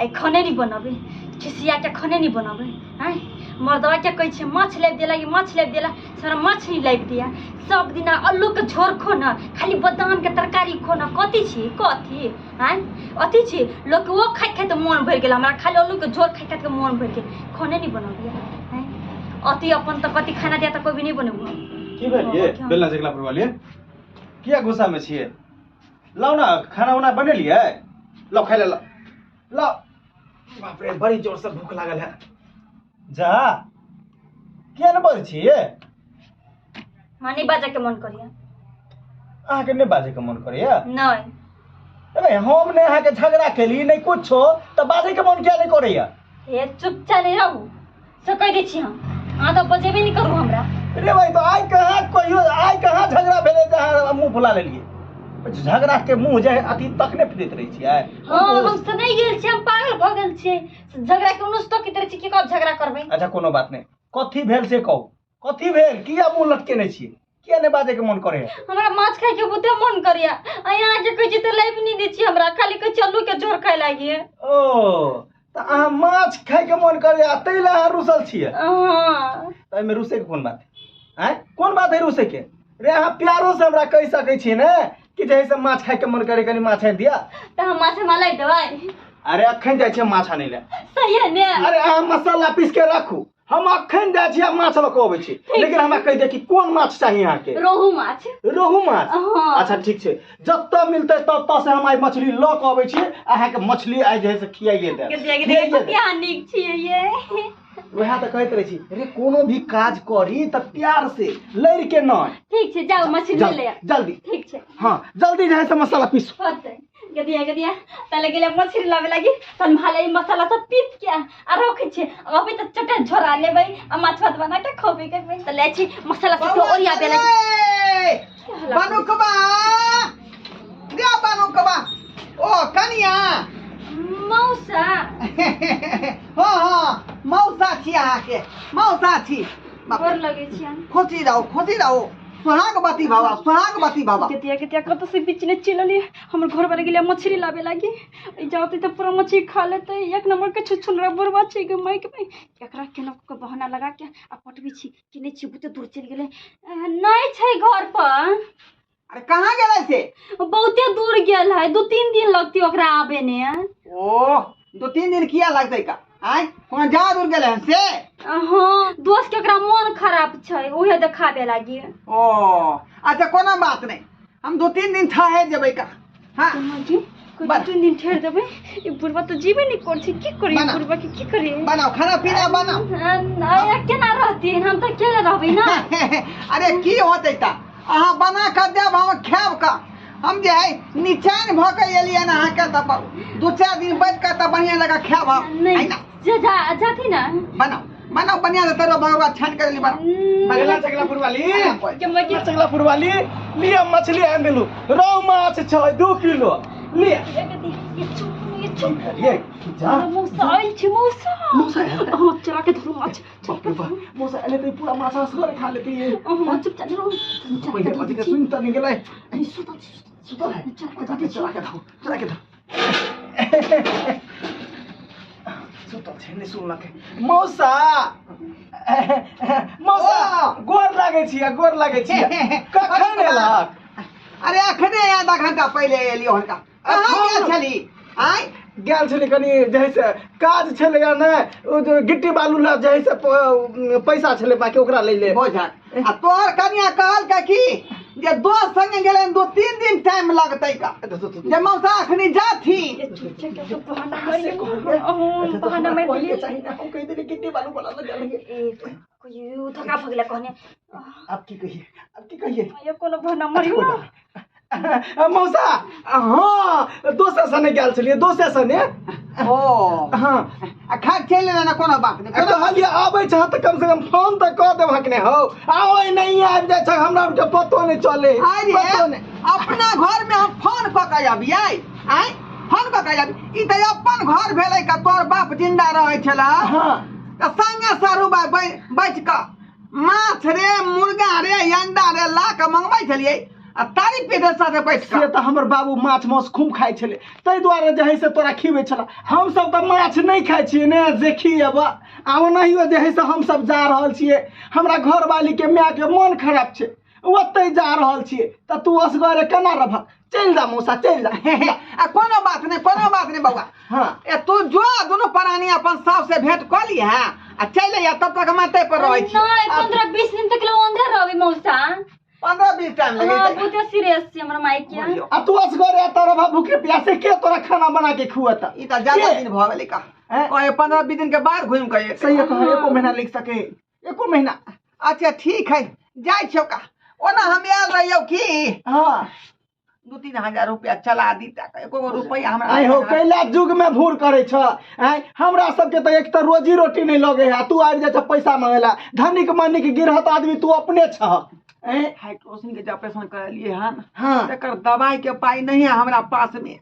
आइ खाने नहि बनबै, खिसिया के खाने नहि बनबै। आँय मर्दवा के कहै छियै माछ लाबि देला, ई माछ लाबि देला, से हमरा माछ नहि लाबि दिया। सब दिना आलूके झोर खो ने, खाली बादामके तरकारी खो ने। कथी छी कथी? आँय अथी छी लोक ओ खाइत खाइत मोन भरि गेल, हमरा खाली आलूके झोर खाइत खाइत मोन भरि गेल। खाने नहि बनबियै। आँय अथी अपन तऽ कथी खाना दिया तऽ कोइ भी नहि बनेबो। की भेल ये बेलना चकला पर वाली, किया गुस्सा में छियै? लाउ ने खाना उना बनेलियै, लाउ खाइ ले लाउ लाउ। बाप रे बड़ी जोर से भूख लागल है। जा किया ने बजै छियै? हमरा नहि बाजऽ के मन करैया। अहाँके नहि बाजै के मन करैया? नहि। अरे हम नहि अहाँके झगड़ा केली नहि कुछो, तऽ बाजै के मन किया नहि करैया? हे चुपचाप नहि रहू से कहि दै छी हम, अहाँ तऽ बजेबे नहि करू हमरा। रे भाई तो आइ कहाँ कहियो आइ कहाँ झगड़ा भेलै जे अहाँ मुँह फुला लेलियै? झगड़ा के मुँह जे अथी तखने फिरैत रहै छियै। हँ हम से नहि गेल छियै, हम पागल भऽ गेल छियै। झगड़ा के उन्नस तक रहै छी कि कब झगड़ा करबै। अच्छा कोनो बात नहि, कथी भेल से कहू, कथी भेल? किया मुँह लटकेने छियै? किया नहि बाजै के मन करे? हमरा माछ खाय के बहुते मन करैया, आ अहाँ के कहै छी तऽ लाबि नहि दै छी हमरा, खाली कहै छी आलू के झोर खाय लागी। ओ तऽ अहाँ माछ खाय के मन करैया ताहि लए अहाँ रुसल छियै? हँ। तऽ एहिमे रुसै के कोन बात है? आँय कोन बात है रुसै के? रे अहाँ प्यारो से हमरा कहि सकै छी ने कि जे से माछ खाय के मन करे कनी माछ आनि दिअ। तऽ हम माछ हमरा लाबि देबै? अरे अखन जाइ छियै माछ आनै लए। सही है ने? अरे अहाँ मसाला पीस के राखू, हम अखन जाइ छी आ माछ लऽ कऽ अबै छी। लेकिन हमरा कहि दे कि कोन माछ चाही अहाँके? रोहु माछ। रोहु माछ? हँ। अच्छा ठीक छै, जतऽ मिलतै ततऽ से हम आइ मछली लऽ कऽ अबै छी, अहाँके मछली आइ जे है से खियाइए देब। खियाइए देब। कते नीक छियै ये। वएह तऽ कहैत रहै छी रे, कोनो भी काज करी तऽ प्यार से, लड़ि के नहि। ठीक छै जाउ मछली ले आउ। जल्दी। ठीक छै। हँ जल्दी जे है से मसाला पीसू। होतै। गदिया गदिया तले गेले मछली लाबे लागी, तन भाले ई मसाला सब पीस के आ रखै छी, अबै तऽ चटे झोरा लेबै आ माछ भात बना के खबै के। तऽ ले छी मसाला सब के ओरियाबे लागी। बनुकबा रे बनुकबा, ओ कनिया। मौसा। हँ हँ मौसा छी, अहाँके मौसा छी। गोर लगै छी हम। खुशी रहू खुशी रहू, सोहागवती भवा सोहागवती भवा। केतिया केतिया कतऽ से बीच ने चलि एलियै। हमर घर वाला गेलै मछली लाबे लागी, जाते तऽ पूरा मछली खा लेतै। एक नंबर के छुछुनरा बुढ़वा छै गे माइक में। एकरा केना कऽ बहाना लगा के आ पटबै छी कि नहि छी, बहुते दूर चलि गेलै। नहि छै घर पर। अरे कहाँ गेलै से? बहुते दूर गेल है, 2-3 दिन लगतै ओकरा आबे ने। ओ 2-3 दिन किया लगतै का? आँय कोनो जा दूर गेलै हन से? हँ दोस्त के ओकरा मोन खराब छै, उहे देखाबे लागी। ओ अच्छा कोनो बात नहि, हम 2-3 दिन ठहर जेबै का। हाँ जी 2-3 दिन ठहर देबै। ई बुढ़वा तऽ जीबे नहि करै छै, की करी बुढ़वा के, की करी? बनाओ खाना पीना बनाओ। केना रहथिन, हम तऽ केना रहबै ने। अरे की होतै ता, अहाँ बना कऽ देब हम खायब का। हम जे है निचैन भऽ कऽ एलियै ने अहाँके, तऽ 2-4 दिन बैठ कऽ तऽ बढ़िआँ जकाँ खायब हम। नहि जा जाथि ना। बनाओ बनाओ बढ़िआँ से, तरुआ भगवा छानि कऽ लेली बनाओ। बेला चकला पुरवाली, चकला पुरवाली लिअ मछली आनि देलू, रोहु माछ छै 2 किलो लिअ। ये जा मौसा आयल छै, मौसा मौसा आयल? हँ चला के धरू माछ। बाप रे बाप, मौसा एलै तऽ पूरा माछ असगरे खा लेतै ये। हँ चुपचाप रहू। पहिले बजे के सुनि तऽ नहि गेलै। सुतल सुतल है, चला के धरू, चला के धरू। सुतल छै नहि सुनलकै। मौसा मौसा गोर लागै छियै, गोर लागै छियै। कखन एलक? अरे अखने आधा घंटा पहिले एलियो हनका। कहाँ गेल छली? आँय गेल छली कनी जे है से काज छलै ने, ओ जे गिट्टी बालू लए जे है से पैसा छलै बाकी, ओकरा लै ले। बोझक आ तोहर कनिया कहलकै कि जे दोस्त संगे गेलै 2-3 दिन टाइम लगतै का, जे मौसा अखनी जाथिन। बहाना मारि देलियै। चाही ने, हम कहि देलियै गिट्टी बालू वाला लग गेल। धोखा भऽ गेलै कहने। आब की कहिए, आब की कहिए? ये कोनो बहाना मारियौ ने। मौसा हँ दोसर सने गेल छलियै, दोसर सने। ओ हँ आ खा चलि एना ने, कोनो बात नहि। कहलियै आबै छह तऽ कम से कम फोन तऽ कऽ देबहक ने। हौ आबै नहि आबि जाइ छह, हमरा आरके पतो नहि चले। अरे पतो नहि। अपना घर में हम फोन कऽ के अबियै? आँय फोन कऽ के अबी? ई तऽ अपन घर भेलै का, तोहर बाप जिंदा रहै छला। हँ तऽ संगे सारू बाइ बैठ कऽ माछ रे मुर्गा रे अंडा रे ला कऽ मंगबै छलियै। आ तारी पीते साथे बैठ से तऽ हमर बाबू माछ मांस खूब खाइ छलै, ताहि दुआरे जे है से तोरा खिबै छला। हमसब तऽ माछ नहि खाइ छियै ने जे खिएब। आ ओनाहियो जे है से हमसब जा रहल छियै, हमरा घरवाली के माय के मन खराब छै, ओतहि जा रहल छियै, तऽ तू असगरे केना रहबह? चलि जा मौसा, चलि जा। आ कोनो बात नहि, कोनो बात नहि बौआ। हाँ। ए तू जो दुनू प्राणी अपन सास से भेंट कऽ लिहे आ चलि अइहे, तब तक हम एतै पर रहै छी। नहि, 15-20 दिन तक ले अंदर रहबै मौसा। 15-20 टाइम हाँ, लगेतै। बहुते सीरियस छै हमर माय के। बुझियौ। आ तू असगरे एतऽ रहबह भूखे प्यासे, के तोरा खाना बना के खुएता? ई तऽ ज्यादा के? दिन भऽ गेलै का। हैं? कहे 15-20 दिन के बाद घुमि कऽ एतै। सही कह, एको महीना लिख सके, एको महीना। अच्छा ठीक है, जाइ छियौ का। ओना हम आयल रहियौ की हाँ। 2-3 हजार रुपया चला दीता, एको गो रुपया हमरा। आइ हो कैला युग में भूर करे छ। आइ हमरा सबके तऽ एक तऽ रोजी रोटी नहीं लगे है, तू आबि जाइ छ पैसा मांगे ला। धनिक मनिक गिरहत आदमी तू अपने छ। आँय? हाइड्रोसिन के जे ऑपरेशन करेलिए हन, हाँ। तकर दवाई के पाई नहीं है हमरा पास में,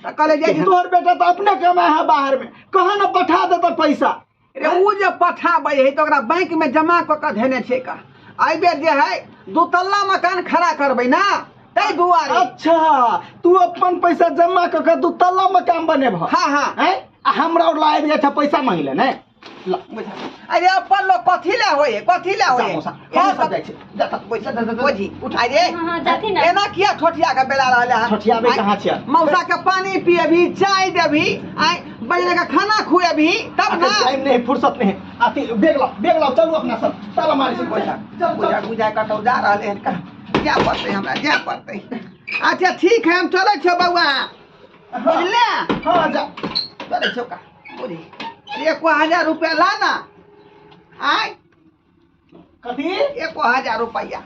तऽ कहले जाइ छी। तोहर बेटा तऽ अपने कमाए है बाहर में, कहाँ न पठा देता पैसा। रे उ जे पठाबै है तऽ ओकरा बैंक में जमा कऽ के धेने छै का। एहि बेर जे है दू तल्ला मकान खड़ा करबै ना, ताहि दुआरे। अच्छा, तू अपन पैसा जमा कऽ के दू तल्ला मकान बनेबह? हाँ, हाँ। आँय? आ हमरा और लाबि जाइ छ पैसा मांगि ले ने। अरे अपन लोग कथी ले होय है, कथी ले होय है? जा मौसा, इएह हमहूँ सब सब जाइ छी। जा तऽ, बुझी, जा, जा, जा, जा। बुझी, उठा रे। हाँ, हाँ, जाथि ना। एना किया ठोठिया के बेला रहले हन? ठोठियाबै कहाँ छियै? मौसा के पानी पिएबही, चाय देबही, आय बढ़िया के खाना खुएबही तब ना। टाइम नहीं, फुर्सत नहीं। अथी बैग लाओ, बैग लाओ, चलू अपना सब। ताला मारै छी पैसा। चल, बुझा चल। बुझा कतौ जा रहले हन का। जाय पड़तै हमरा, जाय पड़तै। अच्छा ठीक है, हम चलै छियौ बौआ। बुझले? हाँ, जा। चलै छियौ का। बुझी। 1000 रुपया ला ना। आय। कथी? 1000 रुपया।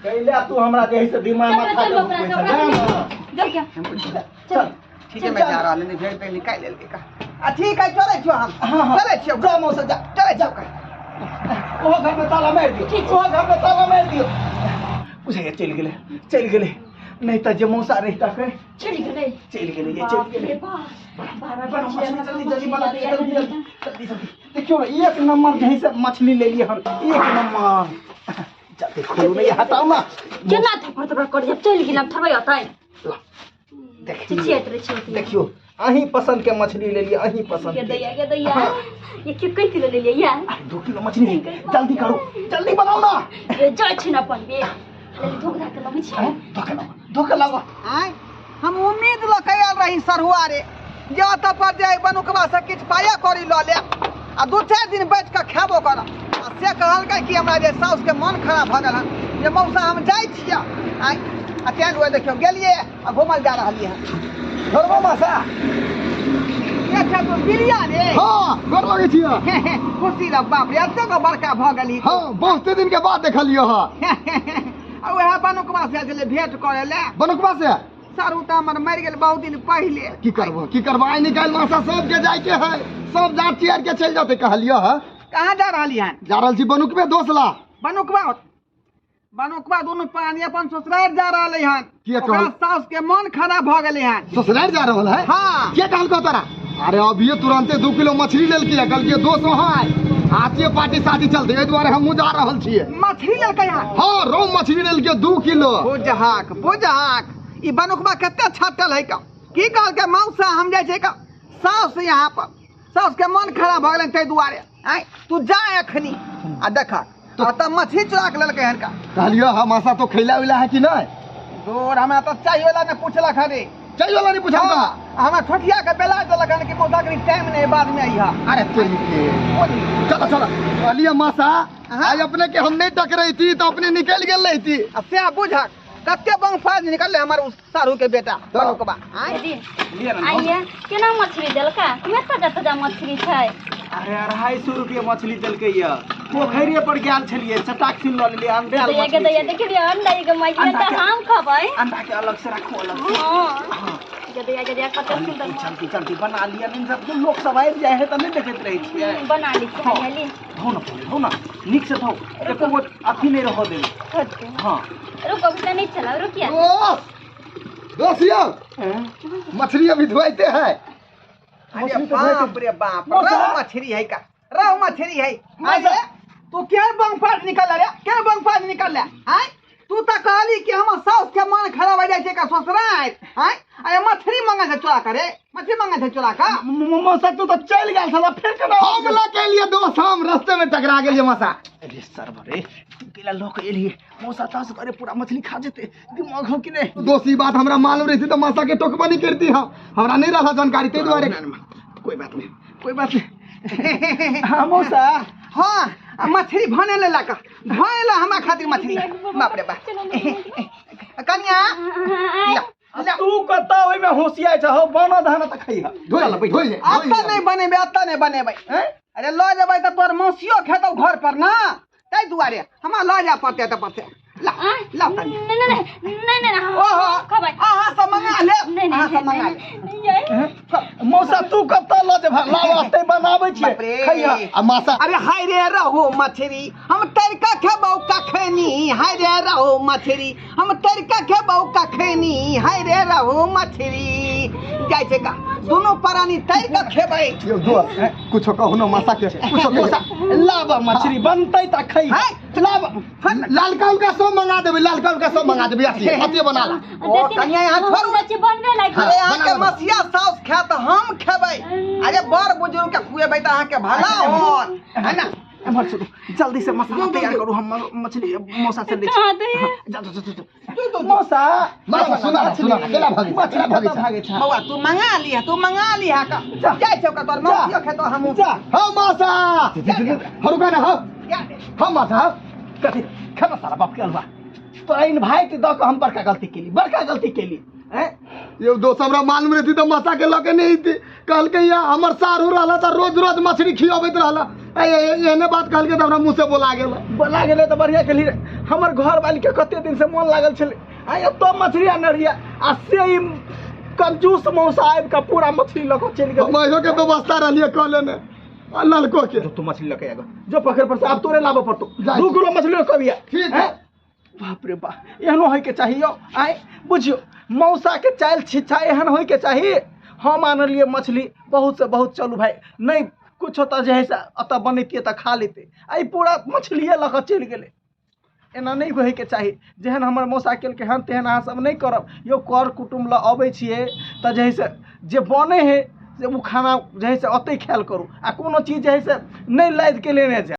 कैला तू हमरा जे है से दिमाग चल, माथा चल, के अपना पैसा सब, जा अपना ना। जा क्या? चल। ठीक है, मैं जा रहल नहीं, भेज दे निकाल लेलकै का। आ ठीक है, चलै छियौ हम। हाँ, हाँ। चलै छियौ। जा मौसा, जा। चलै छियौ का। ओहो घर में ताला मारि दियौ। ठीक छै। ओहो घर में ताला मारि दियौ। बुझाइया चलि गेलै, चलि गेलै। नहि तऽ जे मौसा रहिता के चलि गेलै। चलि गेलै, ये चलि बाप रे गेलै। बाप। बार बार बनाओ मछली मछली, जल्दी जल्दी बना मछली दियौ, जल्दी लैए। जल्दी, जल्दी जल्दी। देखियौ ने, एक नंबर जे है से मछली लेलियै हन, एक नंबर। जल्दी खोलू ने, हटाउ ना। केना थप्पड़ थप्पड़ करी, जब चलि गेल, आब थोड़बे अतै। ला, देखियौ। चिचियाइत रहै छै ओतै। देखियौ, अहीं पसंद के मछली लेलियै, अहीं पसंद के के। दैया, के दैया। ये के कै किलो लेलियै या? अरे, 2 किलो मछली है। जल्दी करू, जल्दी बनाओ ना। ए, जाइ छी ना अपन बे। धोखा धोखा के लबै छी। आँय, धोखा लाबऽ, धोखा लाबऽ। आँय, हम उम्मीद लऽ के आयल रही सरहुआ रे, जे ओतऽ पर जे बनुकवा से किछु पाया कौड़ी लऽ लेब आ 2-4 दिन बैठ कऽ खेबो करब। आ से कहलकै कि हमरा जे साउसके मन खराब भऽ गेल हन, जे मौसा हम जाइ छियै। आँय, आ तें दुआरे देखियौ गेलियै आ घुमल जा रहलियै हन। घरबो मासा। अच्छा, तू बिरिया रे? हाँ, गोर लगै छियै। खुशी रह बाप रे, एते गो बड़का भऽ गेली। हाँ, बहुते दिन के बाद देखलियौ हँ। आ वएह बनुकवा से आयल छलै भेंट करै लए। बनुकवा से? सारू तऽ हमर मरि गेल बहुत दिन पहिले। की करबो, की करबो, आइ निकालि मासा सबके जाइके है, सब जात चियार के चलि जेतै कहलियौ हँ। कहाँ जा रहली हन? जा रहल छी बनुकबे दोसला। बनुकवा, बनुकवा दुनू प्राणी अपन ससुरारि जा रहलै हन। किया ओकरा कहल? सास के मन खराब भऽ गेलै हन। ससुरारि जा रहल है? हाँ। के कहलकौ तोरा? अरे अभिये तुरंते 2 किलो मछली लेलकै, कहलकै दोस वहाँ आय, आतिये पार्टी शादी चलतै, एहि दुआरे हमहूँ जा रहल छियै। मछली लेलकै हन? हाँ, रौ मछली लेलकै 2 किलो। बुझहाक, बुझहाक, ई बनुकवा कते छाटल है का। की कहलकै मौसा हम जाइ छै का सास यहाँ पर, सास के मन खराब भऽ गेलै ताहि दुआरे। आँय, तू जा एखनी आ देख, आ तब मछली चुरा के लेलकै हन का। कहलियौ हँ मासा, तो खैला उला है कि नहि? दूर, हमरा तऽ चाय वाला ने पूछलक हन रे। चाय वाला नहि पूछलक? हाँ, हमरा छोटिया के बेला देलक हन कि मौसा कनी टाइम नहीं, बाद में अइहा। अरे तेरी के। चलो, चलो। कहलियौ मासा, हाँ। आइ अपने के हम नहीं टकरैती तो अपने निकलि गेल रहिती। आ सएह बुझक कते बंगफाज निकललै हमर उस साढ़ू के बेटा तऽ। बनुकवा। आँय? दीदी, लिअ ने, आइए, केना मछली देलका? कमे ताजा ताजा मछली छै। अरे 250 रुपये मछली देलकै यऽ। पोखरिये पर गेल छलियै, चटाक सिन लऽ लेलियै, अंडा दैया के मछली दैया, छै। देखियौ अंडा एगो माइक अंडा तऽ के- हम खबै। अंडा के अलग से राखू, अलग से। हाँ। हाँ। दैया के दैया, कते सुंदर जल्दी, जल्दी, जल्दी बना लिअ, नहि जब लोक सब आबि जाइ है तऽ नहि देखैत रहै छियै। बना लै छी, हाँ। हाली। धो ना पहिले, धो ना, नीक से धो, एको गो अथी नहि रहऽ देबै। छोटके। हाँ। रुको, अभी तऽ नहि चलाउ, रुकिए। दोस्त, दोस्त यौ, मछली अभी धोइते है। अरे मछली तऽ धोइते- बाप रे बाप, मौसा। रहु मछली है का, रहु मछली है। मौसा। अरे, तू केहन बंगफाज निकल रे, केहन बंगफाज निकल रे? आँय? तू तऽ कहली कि हमर साउस के मन खराब हो जाइ छै का ससुराइत आँय अरे मछली मंगे छै चोरा करे मछली मंगे छै चोरा का मौसा तू तऽ चलि गेल छला फेर केना हम लऽ के एलियै दोस्त हम रस्ते में टकरा गेलियै मौसा अरे सरवर रे तू केला लऽ के एलियै मौसा तास करे पूरा मछली खा जेते दिमाग हो कि नहि दोस्त ई बात हमरा मालूम रही तऽ मौसा के टोकबो नहीं करती हम हमरा नहीं रहा जानकारी ताहि दुआरे कोई बात नहीं कोई बात नहीं हाँ मौसा हाँ आ मछली भने लेलक भने ला हमरा खातिर मछली बाप रे बाप कनिया ला, ला। तू कतऽ ओहिमे होशियार छ हो बना धान तऽ खैह धोइ धोइ एतऽ नहि बनेबै एतऽ नहि बनेबै अरे लऽ जेबै तऽ तोहर मौसियो खेतौ घर पर ना ताहि दुआरे हमरा लऽ जाय पड़तै एतऽ पर से ला ला कनिया नहीं नहीं नहीं नहीं नहीं ओहो खबै अहाँ सब मंगा लेब नहीं अहाँ सब मंगा नहीं लेब नहीं मौसा तू कतऽ लऽ जेबह लाव अतै बनाबै छियै बाप रे। खैह आ मासा अरे हाय रे रहो मछली हम तरिका खेबौ कखनी हाय रे रहो मछली हम तरिका खेबौ कखनी हाय रे रहो मछली जाइ छै का दुनू प्राणी तरिका खेबै यौ दोस्त कुछो कहू न मासा के कुछो मौसा कहियौ लाब मछली बनतै तऽ खैह हाय लाब लालका उलका सब मंगा देबै लालका उलका सब मंगा देबै अथिए अथिए बना ला ओ कनिया यहाँ छोड़ू बच्चे बनबे लागी अरे अहाँके बना ला। मसिया साउस खायत हम खेबै अरे बड़ बुजुर्ग के खुएबै तऽ अहाँके भला होत है ना एम्हर सुनू जल्दी से मसाला तैयार करू हम मछली मौसा से लै छी कहाँ दे जा जा जा जा मौसा मासा सुना ना, सुना ना, केना भागै छै, मछली केना भागै कतऽ छै? भागै छै बौआ तू मंगा लिहा तू मंगा लिहा का जा। जाइ छौ का तोर मौसियो खेतो हमहूँ जा हाँ मासा हाँ रुका ना हाँ हाँ मासा हाँ कथी खेबा सारा बाप के अलुआ तोरा इनवाइट दऽ कऽ हम बड़का गलती केली बड़का गलती केली हैं यौ दोस्त हमरा मालूम रहती तऽ मासा के लऽ के नहीं अयती कहलकै या हमर सारू रहला तऽ रोज रोज मछली खियाबैत रहला एहने बात कहलकै तऽ हमरा मुँह से बोला गेल बोला गेलै तऽ बढ़िआँ केली रे हमर घरवाली के कते दिन से मोन लागल छलै आ एतऽ मछली आनने रहियै आ से ई कंजूस मौसा आबि कऽ पूरा मछली लऽ कऽ चलि गेलै हम अहियो के व्यवस्था रहलियै कऽ लेने आ ललको के जो तू मछली लऽ के आगो जो पकड़ पर से आब तोरे लाबऽ पड़तौ जाइ 2 किलो मछली लऽ कऽ अबिहे ठीक है बाप रे बाप एहनो होइके चाही यौ आँय बुझियौ मौसाके चालि छिच्छा एहन होइके चाही हम आनलियै मछली बहुत से बहुत चलू भाय नहि कुछो तऽ जे है से एतऽ बनैतियै तऽ खा लेतै आ ई पूरा मछलिए लऽ कऽ चलि गेलै एना नहि होइके चाही जेहन हमर मौसा केलकै हन तेहन अहाँ सब नहि करब यौ कर कुटुम्ब लऽ अबै छियै तऽ जे है से जे बनै हइ से ओ खाना जे है से ओतहि खायल करू आ कोनो चीज जे है से नहि लादिके लेने जायब।